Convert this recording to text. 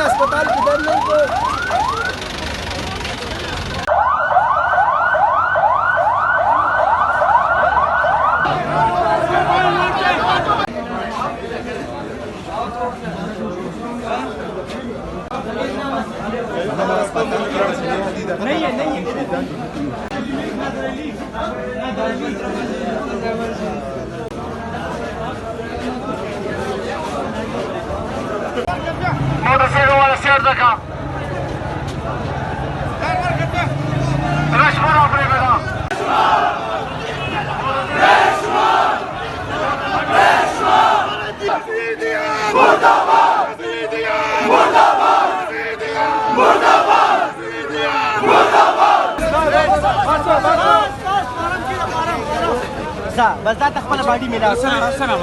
अस्पताल की दर नहीं तो नहीं है, नहीं है। मोटरसाइकिल वाला शेर देखा रशमोर अपने बेटा। بس دا خپل باډي ملا سلام.